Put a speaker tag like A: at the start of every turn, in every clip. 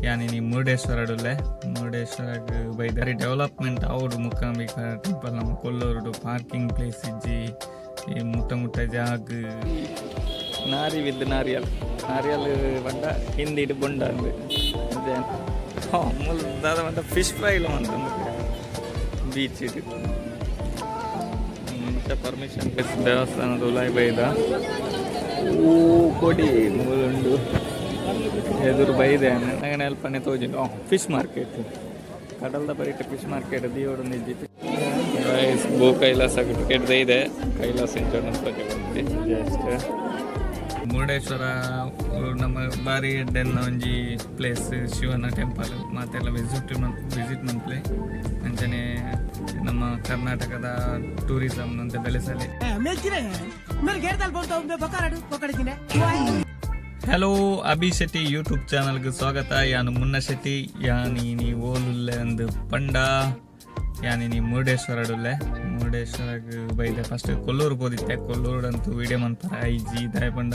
A: ಯಾನಿನಿ ಮುರುಡೇಶ್ವರಡುಲ್ಲೆ. ಮುರುಡೇಶ್ವರಗ್ ಬೈದಾರಿ development ಆವೊಡು. Mookambika temple ನಮ್ಮ ಕೊಲ್ಲೂರುಡು parking place ಇಜ್ಜಿ. ಈ ಮುಟ್ಟ ಮುಟ್ಟ ಜಾಗ್. ನಾರಿ ವಿತ್ ನಾರಿಯಲ್. ನಾರಿಯಲ್ ಪಂಡ ಹಿಂದಿಡ್ ಬೊಂಡ ಅಂದ್. ಮೂಲು ದಾದ ಪಂಡ ಫಿಶ್ ಫ್ರೈಲ ಮಂತೊಂದು ಬೀಚ್ ಇಡ್. ಇಂಚ ಪರ್ಮಿಷನ್. ದೇವಸ್ಥಾನದ ಉಲಾಯಿ ಬೈದ. ಓ ಕೊಡಿ ಮೂಲುಂಡು. ಎದುರು ಬೈದೆ ನಂಗೆ ಅಲ್ಪನೆ ತೋಜಿಂಡು. ಫಿಶ್ ಮಾರ್ಕೆಟ್, ಕಡಲ್ದ ಬರಿಟ್ ಫಿಶ್ ಮಾರ್ಕೆಟ್ ದಿಯೋಡು. ಗೈಸ್, ಭೂ ಕೈಲಾಸ ಟಿಕೆಟ್ ಇದೆ. ಕೈಲಾಸ ಇಂಚ. ಜಸ್ಟ್ ಮುರುಡೇಶ್ವರ ನಮ್ಮ ಬಾರಿ ಎಡ್ಡೆನ್ನ ಒಂಜಿ ಪ್ಲೇಸ್. ಶಿವನ ಟೆಂಪಲ್ ಮಾತೆಲ್ಲ ವಿಸಿಟ್ ವಿಸಿಟ್ ಮನ್ಪಲೆ. ಅಂಚನೆ ನಮ್ಮ ಕರ್ನಾಟಕದ ಟೂರಿಸಂ ಅಂತ ಬೆಳೆಸಲಿ.
B: ಪಕಡಿದ್ದೀನಿ.
A: ಹಲೋ, ಅಭಿ ಶೆಟ್ಟಿ ಯೂಟ್ಯೂಬ್ ಚಾನಲ್ಗೆ ಸ್ವಾಗತ. ಯಾನು ಮುನ್ನ ಶೆಟ್ಟಿ. ಯಾನಿ ನೀ ಓಲುಲ್ಲೆ ಅಂದು ಪಂಡ, ಯಾನಿ ನೀ ಮುರುಡೇಶ್ವರಡುಲ್ಲೆ. ಮುರುಡೇಶ್ವರಗ್ ಬೈದೆ. ಫಸ್ಟ್ ಕೊಲ್ಲೂರು ಪೋದಿತ್ತೆ. ಕೊಲ್ಲೂರು ವೀಡಿಯೋ ಮನ್ಪರ ಐಜಿ. ದಾಯ ಪಂಡ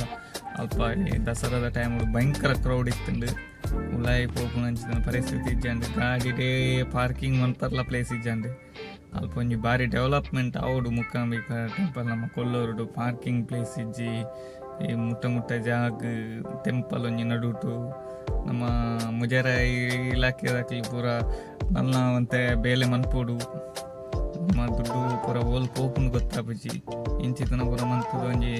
A: ಅಲ್ಪ ಈ ದಸರಾದ ಟೈಮ್ ಭಯಂಕರ ಕ್ರೌಡ್ ಇತ್ತುಂಡು. ಉಲಾಯಿ ಪೋಪುನಂಚಿನ ಪರಿಸ್ಥಿತಿ ಇಜ್ಜಂಡ್. ಗಾಡಿಡೇ ಪಾರ್ಕಿಂಗ್ ಮನ್ಪರ್ಲ ಪ್ಲೇಸ್ ಇಜ್ಜಂಡ್. ಅಲ್ಪ ಒಂಜಿ ಬಾರಿ ಡೆವಲಪ್ಮೆಂಟ್ ಆವೊಡು. ಮೂಕಾಂಬಿಕಾ ಟೆಂಪಲ್ ನಮ್ಮ ಕೊಲ್ಲೂರುಡು ಪಾರ್ಕಿಂಗ್ ಪ್ಲೇಸ್ ಇಜ್ಜಿ. ಈ ಮುಟ್ಟ ಮುಟ್ಟ ಜಾಗ್, ಟೆಂಪಲ್ ಒಂಜಿ ನಡುಟು. ನಮ್ಮ ಮುಜರಾಯಿ ಇಲಾಖೆದಕ್ಲು ಪೂರ ನಲ್ಲ ಒಂತೆ ಬೇಲೆ ಮನ್ಪೊಡು. ನಮ್ಮ ದುಡ್ಡು ಪೂರ ಓಲ್ ಪೋಪುಂಡು ಗೊತ್ತಾಪುಜಿ. ಇಂಚಿತನ ಪೂರ ಮಂತುದು ಒಂಜಿ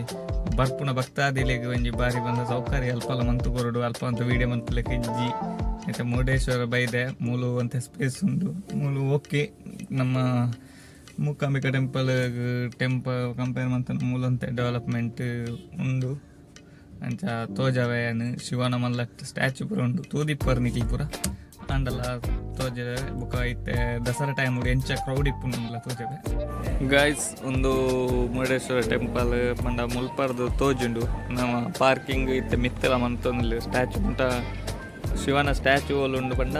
A: ಬರ್ಪುನ ಭಕ್ತಾದಿಲೆಗ್ ಒಂಜಿ ಬಾರಿ ಬಂದ ಸೌಕರ್ಯ ಅಲ್ಪಲ ಮಂತು ಕೊರಡು. ಅಲ್ಪ ಅಂತ ವೀಡಿಯೋ ಮನ್ಪುಲೆಕ ಇಜ್ಜಿ. ಐತೆ ಮುರುಡೇಶ್ವರ ಬೈದೆ. ಮೂಲು ಒಂತೆ ಸ್ಪೇಸ್ ಉಂಡು ಮೂಲು. ಓಕೆ, ನಮ್ಮ ಮೂಕಾಂಬಿಕಾ ಟೆಂಪಲ್ ಟೆಂಪಲ್ ಕಂಪೇರ್ ಮಂತನ ಮೂಲಂತೆ ಡೆವಲಪ್ಮೆಂಟ್ ಉಂಡು. ಅಂಚ ತೋಜಾವಯನ್ ಶಿವನ ಮಲ್ಲ ಸ್ಟ್ಯಾಚು ಪೂರ ಉಂಡು. ತೂದಿಪ್ಪರ್ ನಿಕ್ಲು ಪೂರ. ಆಂಡಲ ತೋಜವೆ. ಬೊಕ ಇತ್ತೆ ದಸರಾ ಟೈಮ್ ಎಂಚ ಕ್ರೌಡ್ ಇಪ್ಪುಂಡುಂಡ್ಲ ತೋಜವೆ. ಗಾಯ್ಸ್, ಒಂದು ಮುರುಡೇಶ್ವರ ಟೆಂಪಲ್ ಪಂಡ ಮುಲ್ಪರ್ದು ತೋಜುಂಡು. ನಮ್ಮ ಪಾರ್ಕಿಂಗ್ ಇತ್ತೆ ಮಿತ್ತಲ ಮಂತೊಂದುಲ್ಲೆರ್. ಸ್ಟ್ಯಾಚು ಮುಟ ಶಿವನ ಸ್ಟ್ಯಾಚು ಓಲುಂಡು ಪಂಡ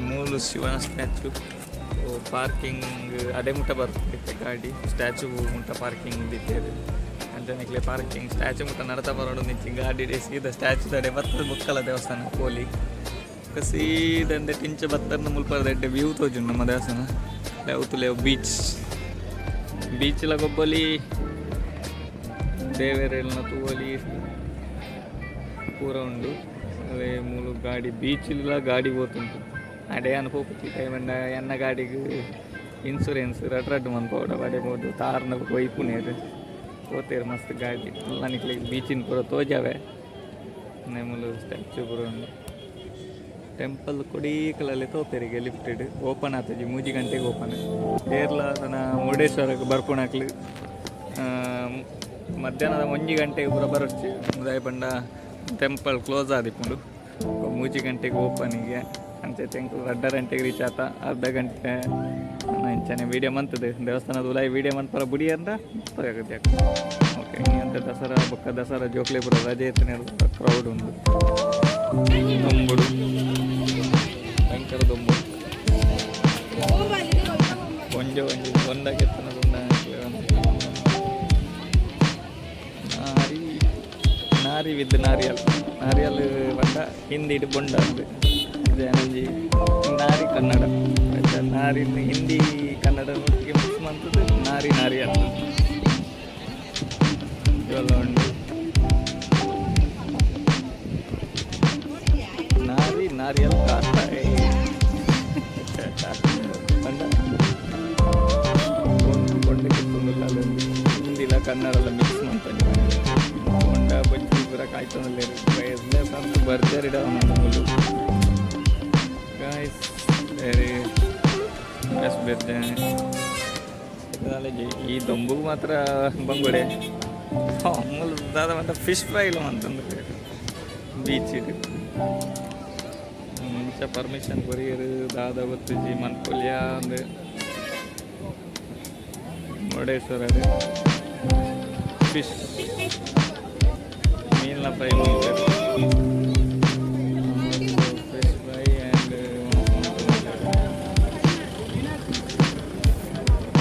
A: ಮೂಲು ಶಿವನ ಸ್ಟ್ಯಾಚು. ಪಾರ್ಕಿಂಗ್ ಅಡೆ ಮುಟ್ಟ ಬರ್ತದೆ ಇತ್ತೆ ಗಾಡಿ. ಸ್ಟ್ಯಾಚು ಮುಟ್ಟ ಪಾರ್ಕಿಂಗ್ ದಿತ್ತೇರು. ಅಂಚನೆ ಪಾರ್ಕಿಂಗ್ ಸ್ಟ್ಯಾಚು ಮುಟ್ಟ ನಡತ ಬರೋಡು ನಿಚ್ಚಿ. ಗಾಡಿ ಸೀದಾ ಸ್ಟ್ಯಾಚು ತಡೆ ಬರ್ತದೆ. ಬೊಕ್ಕಲ ದೇವಸ್ಥಾನ ಪೋಲಿ. ಸೀದ ಟಿಂಚ ಬತ್ತರ್ನ ಮುಲ್ಪದ ಎಡ್ಡೆ ವ್ಯೂ ತೋಜುಂಡು ನಮ್ಮ ದೇವಸ್ಥಾನ. ಲೇವು ಬೀಚ್. ಬೀಚ್ ಲ ಗೊಬ್ಬಲಿ, ದೇವೆರೆಲ್ನ ತೂವಲಿ, ಪೂರ ಉಂಡು. ಅದೇ ಮೂಲು ಗಾಡಿ ಬೀಚ್ ಗಾಡಿ ಪೋತುಂಟು. ಅಡೆ ಯಾನ್ ಪೋಪುಜಿ. ಪಂಡ ಎನ್ನ ಗಾಡಿಗ್ ಇನ್ಸೂರೆನ್ಸ್ ರಡ್ಡ್ ರಡ್ಡ್ ಮನ್ಪೊಡ. ಅಡೆ ಪೋದು ತಾರ್ನ ಪೋಯ್ಪುನೇರು ಪೋತೇರು ಮಸ್ತ್ ಗಾಡಿ. ಎಲ್ಲ ನಿಕ್ಲೆಗ್ ಬೀಚಿನ ಪೂರ ತೋಜಾವೆ. ಮೂಲು ಸ್ಟ್ಯಾಚು ಪೂರ ಉಂಡು. ಟೆಂಪಲ್ ಕೊಡೀಕಲಲ್ಲಿ ತೋಪೆರಿಗೆ. ಲಿಫ್ಟೆಡ್ ಓಪನ್ ಆತಜಿ, 3 ಗಂಟೆಗೆ ಓಪನ್. ಏರ್ಲ ತನ ಮುರುಡೇಶ್ವರಕ್ಕೆ ಬರ್ಪುನಕ್ಲು ಮಧ್ಯಾಹ್ನದ 1 ಗಂಟೆಗೆ ಪೂರ ಬರೊಚ್ಚಿ. ದಾಯೆ ಪಂಡ ಟೆಂಪಲ್ ಕ್ಲೋಸ್ ಆದಿಪ್ಪುಂಡು. 3 ಗಂಟೆಗೆ ಓಪನಿಗೆ. ಅಂಚೆ ಎಂಕುಲು ರಡ್ಡ ಗಂಟೆಗೆ ರೀಚ್ ಆತ. ಅರ್ಧ ಗಂಟೆ ಇಂಚನೆ ವೀಡಿಯೋ ಮಂತದೆ. ದೇವಸ್ಥಾನದ ಉಲಾಯಿ ವೀಡಿಯೋ ಮನ್ಪರ ಬುಡಿ ಅಂತ. ಓಕೆ, ಅಂತ ದಸರಾ ಬೊಕ್ಕ ದಸರಾ ಜೋಕ್ಲೆ ಪೂರ ರಜೆ ಇತ್ತನೆ ಕ್ರೌಡ್ ಉಂಡು. ದೊಂಬುಡು, ಭಯಂಕರ ದೊಂಬು. ಒಂಜೆ ಒಂಜಿ ಒಂದಾಗೆತ್ತನ. ನಾರಿ, ನಾರಿ ವಿತ್ ನಾರಿಯಲ್. ನಾರಿಯಲ್ ಪಂಡ ಹಿಂದಿಡ್ ಬೊಂಡ ಅಂದ್. ಒಂಜಿ ನಾರಿ ಕನ್ನಡ ಆಯ್ತಾ? ನಾರಿ ಹಿಂದಿ ಕನ್ನಡ ಒಟ್ಟಿಗೆ ಮಿಕ್ಸ್ ಮಂತದ್ದು ನಾರಿ ನಾರಿಯಲ್. ಇವೆಲ್ಲ ಉಂಡು. ನಾರಿ ನಾರಿಯಲ್ ಕಾಟ ಪಂಡ ಬೊಂಡಕ್ಕೆ ಹಿಂದಿಲ ಕನ್ನಡ ಮಿಕ್ಸ್ ಮಂತಂಜಿ. ಬೊಂಡ ಬಜ್ಜಿ ಪೂರ ಕಾಯ್ತೊಂದುಲ್ಲೆರ್. ಸಂತು ಬರ್ಜರಿಡ ಮೂಲು. ಗಾಯ್ಸ್, ವೆರಿ ಬೆಸ್ಟ್ ಬೆರ್ಜನೆ. ಈ ದೊಂಬುಗ್ ಮಾತ್ರ ಬಂಗುಡೆ. ಮೂಲು ದಾದ ಮಾತ ಫಿಶ್ ಫ್ರೈಲ ಮಂತೊಂದು ಬೀಚ್ ಇಡ್. ಇಂಚ ಪರ್ಮಿಷನ್ ಕೊರಿಯರ್ ದಾದ ಗೊತ್ತುಜಿ. ಮನ್ಪೊಲಿಯ ಅಂದ್. ಮುರುಡೇಶ್ವರ ಫಿಶ್ ಮೀನಿನ fry, fish fry and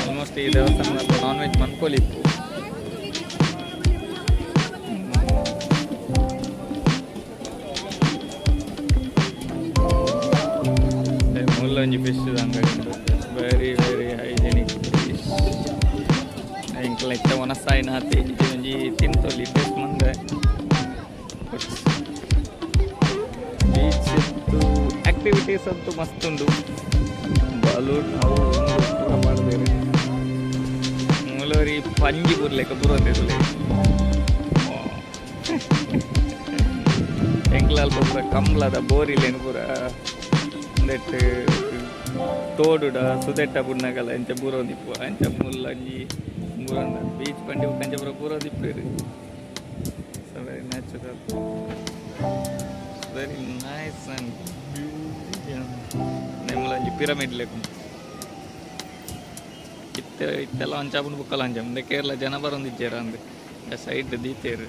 A: almost ಈ ದೇವಸ್ಥಾನ ನಾನ್ ವೆಜ್ ಮನ್ಪೊಲಿ ಇಪ್ಪು. ಮುಲ್ಲೊಂಜಿ ಫಿಶ್ ಅಂಗಡಿ. Very very hygienic fish. ಎಂಕ್ಲ ಇತ್ತೆ ವನಸಾಯಿನ ಒಂಜಿ ತಿಂತೊಲಿ, ಟೇಸ್ಟ್ ಮಂದೆ. ಬೀಚ್ ಇತ್ತು, ಆಕ್ಟಿವಿಟೀಸ್ ಅಂತೂ ಮಸ್ತ್ ಉಂಡು. ಬಲೂನ್ ಅವು ಉಂದು ಪೂರ ಮಾಡ್ದೇರು. ಮೂಲವರಿ ಪಂಜಿ ಬುರ್ಲೆಕ ಬುರೋದಿರ್ಲೆ. ಎಂಕ್ಲ ಅಲ್ಪ ಪೂರ ಕಂಬ್ಲದ ಬೋರಿಲೇನು ಪೂರ ಉಂದೆಟ್ ತೋಡುಡ ಸುದೆಟ್ಟ ಬುಡ್ನಗಲ ಎಂಚ ಬೂರೊಂದಿಪ್ಪು ಅಂಚ ಮುಲ್ಲಂಜಿ ಬೂರೊಂದು ಬೀಚ್ ಪಂಡಿ ಅಂಚ ಪೂರ ಬೂರೊಂದಿಪ್ಪೇರು. So very natural, very nice and ಮೂಲಂಜಿ pyramid ಲೆಕ್ಕ. ಇತ್ತೆ ಇತ್ತೆಲ್ಲ ಒಂಚಾಪುಂಡು ಬುಕ್ಕಲ ಅಂಚ ಮುಂದೆ ಕೇರಳ ಜನ ಬರೊಂದಿಜ್ಜೆರ್ ಅಂದ್ ಸೈಡ್ ದೀತೇರು.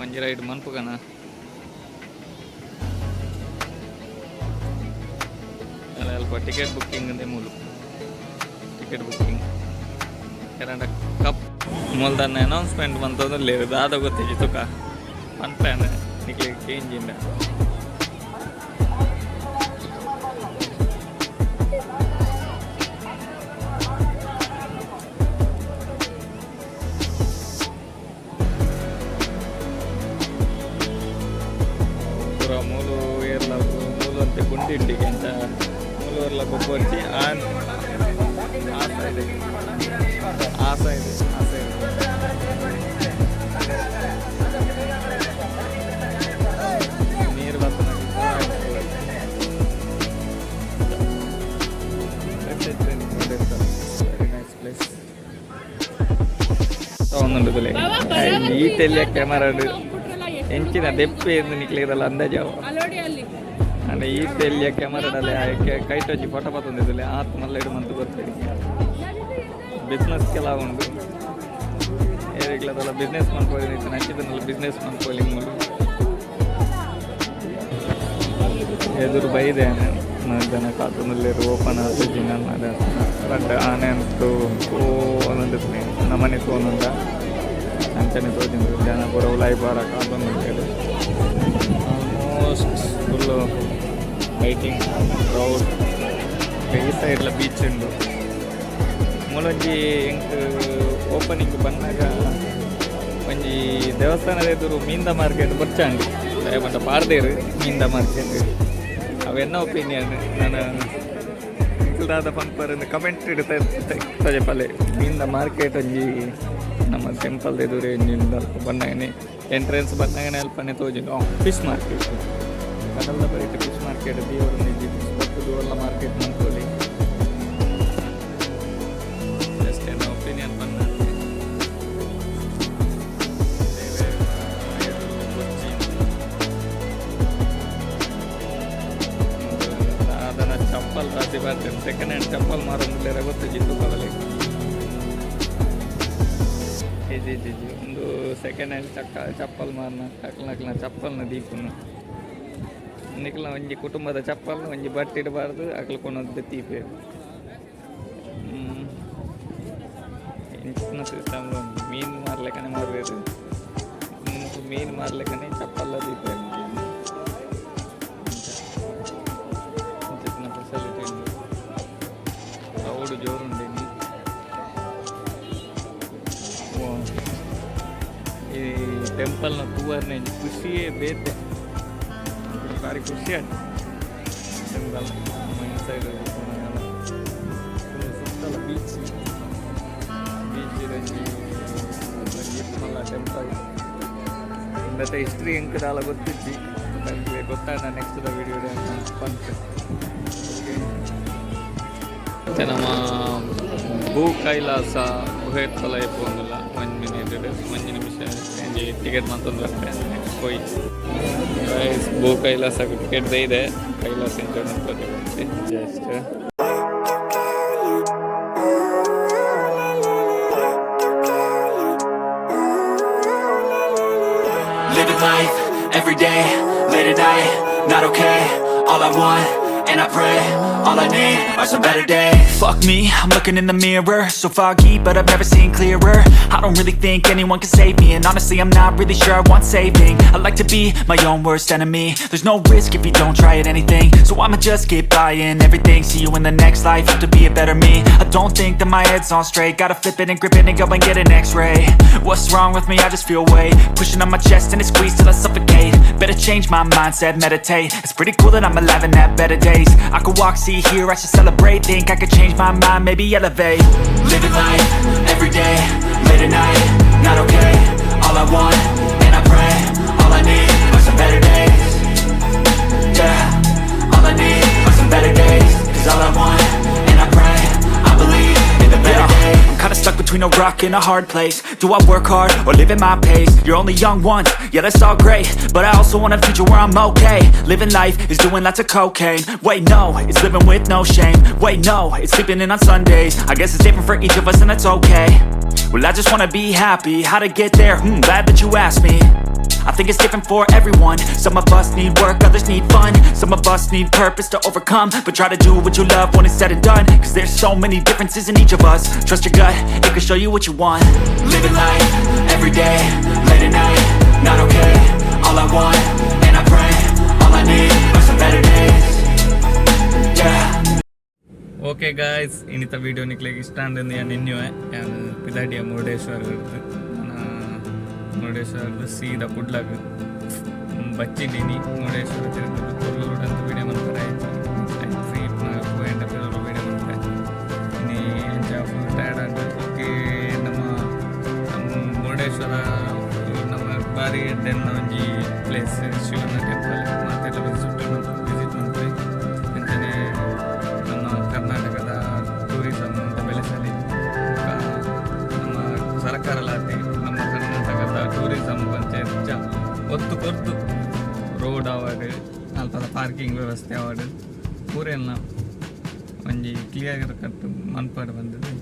A: ಒಂಜಿ ರೈಡ್ ಮನ್ಪುಗನ. ಅಲ್ಪ ಟಿಕೆಟ್ ಬುಕ್ಕಿಂಗ್ ಅಂದೆ. ಮೂಲು ಟಿಕೆಟ್ ಬುಕ್ಕಿಂಗ್ ಎರಡ ಕಪ್ ಮೂಲ್ದನ್ನ ಅನೌನ್ಸ್ಮೆಂಟ್ ಮಂತೊಂದುಲ್ಲೆರ್. ದಾದ ಗೊತ್ತಿಜ್ಜಿ ತುಕ ಪನ್ಪೇನೆ ನಿಕ್ಲೆಗ್ ಚೇಂಜ್ ಇಂದ. ಪೂರ ಮೂಲು ಏರ್ಲ ಮೂಲು ಅಂತೆ ಗುಂಡಿ ಉಂಡಿಗೆ ಅಂಚ ಮೂಲು ಏರ್ಲ ಗೊಬ್ಬೊರ್ಚಿ. ಆನ್ ಆ ಸೈಡ್, ಆ ಸೈಡ್, ಆ ಸೈಡ್ ನೀರು ಬರ್ತದೆ. Very nice place. ಒಂದುಂಡು ಈ ತೆಲಿಯ ಕ್ಯಾಮರಾ ಎಂಚಿನ ದೆಪ್ಪೆ ಎಂದು ನಿಕ್ಲೆದಲ್ಲ ಅಂದಾಜಾವ. ಅಂಡ ಈ ತೆಲಿಯ ಕ್ಯಾಮರಾಡಲೆ ಕೈಟ್ ಒಂಜಿ ಫೋಟೋ ಪತ್ತೊಂದಿದ್ದಲೆ. ಆತ್ ಮಲ್ಲ ಇಡು ಮಂತು ಗೊತ್ತೇಳಿ. ಬಿಸ್ನೆಸ್ ಕೆಲ ಉಂಡು. ಏರಿಗ್ಲದಲ್ಲ ಬಿಸ್ನೆಸ್ ಮನ್ಪೊಲಿ, ನಂಚಿದನ್ನೆಲ್ಲ ಬಿಸ್ನೆಸ್ ಮನ್ಪೊಲಿ. ಮೂಲು ಎದುರು ಬೈದೆ ಜನ ಕಾತೊಂದುಲ್ಲೆರ್. ಓಪನ್ ಆತಿಜಿ ನನ್ನ ರಡ್ಡ್ ಆನೆ ಅಂತೂ ಓನೊಂದು ನಮನೆ ತೋನುಂಡ ಅಂಚನೆ ತೋಜಿಂದು. ಜನ ಪೂರ ಉಲಾಯಿ ಬಾರ ಕಾತೊಂದುಲ್ಲೆರ್. Almost full waiting crowd. ಈ ಸೈಡ್ಲ ಬೀಚ್ ಉಂಡು. ಮೂಲೊಂಜಿ ಎಂಕ್ ಓಪನಿಂಗ್ ಬನ್ನಗ ಒಂಜಿ ದೇವಸ್ಥಾನದ ಎದುರು ಮೀನ್ದ ಮಾರ್ಕೆಟ್ ಬೊರ್ಚಾಂಡ್ ಪಂಡ ಪಾರ್ದೇರು ಮೀನ್ದ ಮಾರ್ಕೆಟ್. ಅವೆನ್ನ ಒಪಿನಿಯನ್ ನಾನು ದಾದ ಪನ್ಪರ್ ಕಮೆಂಟ್ ತೋಜಪಲೆ. ಮೀನ್ದ ಮಾರ್ಕೆಟ್ ಒಂಜಿ ನಮ್ಮ ಟೆಂಪಲ್ ಎದುರು ಒಂಜಿ ಅಲ್ಪ ಬನ್ನಗನೆ, ಎಂಟ್ರೆನ್ಸ್ ಬನ್ನಗನೆ ಅಲ್ಪನೆ ತೋಜಿಂಡು ಫಿಶ್ ಮಾರ್ಕೆಟ್. ಕಡಲ್ದ ಬರಿಟ್ ಫಿಶ್ ಮಾರ್ಕೆಟ್ ದೇವರೊಂದಿಜ್ಜಿ. ಫಿಶ್ ಬತ್ತುದು ಎಲ್ಲ ಮಾರ್ಕೆಟ್ ಮನ್ಪೊಲಿ. ಜಸ್ಟ್ ಎನ್ನ ಒಪಿನಿಯನ್ ಪನ್ನ. ಎದುರು ಬೊರ್ಚಿ ಅದನ್ನ ಚಪ್ಪಲ್ ರಾಸಿ ಬರ್ತೇನೆ. ಸೆಕೆಂಡ್ ಹ್ಯಾಂಡ್ ಚಪ್ಪಲ್ ಮಾರೊಂದುಲ್ಲೆರ ಗೊತ್ತಿಜ್ಜಿ ತೂಕವಲೆ. ಇಜ್ಜಿ ಇಜ್ಜಿ ಇಜ್ಜಿ. ಒಂದು ಸೆಕೆಂಡ್ ಹ್ಯಾಂಡ್ ಚಕ್ಕ ಚಪ್ಪಲ್ ಮಾರ್ನ ಅಕ್ಲನ ಚಪ್ಪಲ್ನ ದೀಪುನು. ನಿಕ್ಲ ಒಂಜಿ ಕುಟುಂಬದ ಚಪ್ಪಲ್ ಒಂಜಿ ಬಟ್ಟಿ ಇಡಬಾರ್ದು, ಅಕ್ಲು ಕೊನೊಂದು ದೀಪೇರು. ಇಂಚಿನ ಸಿಸ್ಟಮ್. ಮೀನು ಮಾರ್ಲೆಕ್ಕನೆ ಮಾರ್ವೇರು. ಮೀನು ಮಾರ್ಲೆಕ್ಕನೆ ಚಪ್ಪಲ್ಲ ದೀಪೇರು. ಇಂಚಿನ ಫೆಸಿಲಿಟಿ ಉಂಡು. ಕ್ರೌಡ್ ಜೋರುಂಡು ಇನಿ. ಓ, ಈ ಟೆಂಪಲ್ನ ತೂವರ್ನೆ ಒಂಜಿ ಖುಷಿಯೇ ಬೇತೆ. ಬಾರಿ ಖುಷಿ ಆಯ್ತು. ಟೆಂಪಲ್ ಇನ್ಸೈಡ್ ಸುತ್ತಲ ಬೀಚ್ ಬೀಚ್ ಒಂಜಿ ಒಂಜಿ ಮಲ್ಲ ಟೆಂಪಲ್. ಇಂದತ ಹಿಸ್ಟ್ರಿ ಎಂಕ್ ದಾಲ ಗೊತ್ತಿಜ್ಜಿ. ಗೊತ್ತಾಂಡ ನೆಕ್ಸ್ಟ್ the video ಪನ್ಪೆ. ಮತ್ತೆ ನಮ್ಮ ಭೂ ಕೈಲಾಸ ಗುಹೆತ್ತಲ ಪೋಂದುಲ್ಲ. ಒಂಜಿ ಮಿನಿಟ್, ಒಂಜಿ ನಿಮಿಷ ಒಂಜಿ ಟಿಕೆಟ್ ಮಂತೊಂದು ಬರ್ಪೆ ಪೋಯಿ. ಗೈಸ್, ಭೂ ಕೈಲಾಸಕ್ಕೆ ಟಿಕೆಟ್ ಇದೆ. Kailasa just
B: Living life every day, late at night, not okay. All I want, And I pray, all I need are some better days. Fuck me, I'm looking in the mirror. So foggy, but I've never seen clearer. I don't really think anyone can save me, and honestly, I'm not really sure I want saving. I like to be my own worst enemy. There's no risk if you don't try at anything, so I'ma just keep buying everything. See you in the next life, have to be a better me. I don't think that my head's on straight. Gotta flip it and grip it and go and get an x-ray. What's wrong with me? I just feel weight pushing on my chest and it squeezes till I suffocate. Better change my mindset, meditate. It's pretty cool that I'm alive and have better days. I could walk, see, hear, I should celebrate. Think I could change my mind, maybe elevate. Living life, every day, late at night, not okay. All I want, and I pray, all I need are some better days. Yeah, all I need are some better days. 'Cause all I want, and I pray, I believe in the better days. I'm kinda stuck between a rock and a hard place. Do I work hard or live at my pace? You're only young once, yeah, that's all great, but I also want a future where I'm okay. Living life is doing lots of cocaine. Wait, no, it's living with no shame. Wait, no, it's sleeping in on Sundays. I guess it's different for each of us and that's okay. Well, I just wanna be happy. How to get there? Glad that you asked me. I think it's different for everyone. Some of us need work, others need fun. Some of us need purpose to overcome. But try to do what you love when it's said and done, 'cause there's so many differences in each of us. Trust your gut, it can show you what you want. Living life, every day, late at night, not okay. All I want, and I pray, all I need are some better days. Yeah.
A: Okay guys, ಇನಿತ video ನಿಕ್ಲೆಗ್ ಇಷ್ಟ ಅಂದ್ ಯಾನ್ ಎನ್ನುವೆ. ಯಾನ್ ಪಿದಾಡಿಯ ಮುರುಡೇಶ್ವರ ಮುರುಡೇಶ್ವರದ ಸೀದಾ ಕುಡ್ಲಗ್ ಬಚ್ಚಿದ್ದೀನಿ. ಮುರುಡೇಶ್ವರ ತಿರುಗಿದ್ದು ಕೊಲ್ಲೂರು ಅಂತ video ಮಲ್ಪರೆ ಆಯ್ತು. ಫ್ರೀ ಪೋಯಂಡ ಪಿರೂರು ವಿಡಿಯೋ ಮಲ್ಪೆ. ಇನಿ ಎಂಚ ಫುಲ್ ಟಯರ್ಡ್ ಆಂಡ್. ಓಕೆ, ನಮ್ಮ ನಮ್ಮ ಮುರುಡೇಶ್ವರ ನಮ್ಮ ಬಾರಿ ಎಡ್ಡೆನ್ನ ಒಂಜಿ ಪ್ಲೇಸ್, ಶಿವನ ಟೆಂಪಲ್. ಮಾತೆಲ್ಲ ವಿಸಿಟ್ ಮಲ್ಪೆ. ಅಂಚನೆ ನಮ್ಮ ಕರ್ನಾಟಕದ ಟೂರಿಸಮ್ ಅಂತ ಬೆಳೆಸಲಿ. ಬೊಕ್ಕ ನಮ್ಮ ಸರ್ಕಾರಲಾತಿ ನಮ್ಮ ಕರ್ನಾಟಕದ ಟೂರಿಸಮ್ ಪಂಚ ಹೆಚ್ಚ ಒತ್ತು ಕೊರ್ದು ರೋಡ್ ಆವಡ್, ಅಲ್ಪದ ಪಾರ್ಕಿಂಗ್ ವ್ಯವಸ್ಥೆ ಆವಡ್, ಪೂರೆಲ್ಲ ಒಂಜಿ ಕ್ಲಿಯರ್ ಕಟ್ ಮನ್ಪಡ್ ಬಂದದ್ದು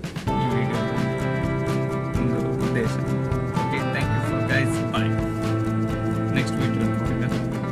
A: ಈ ವಿಡಿಯೋ.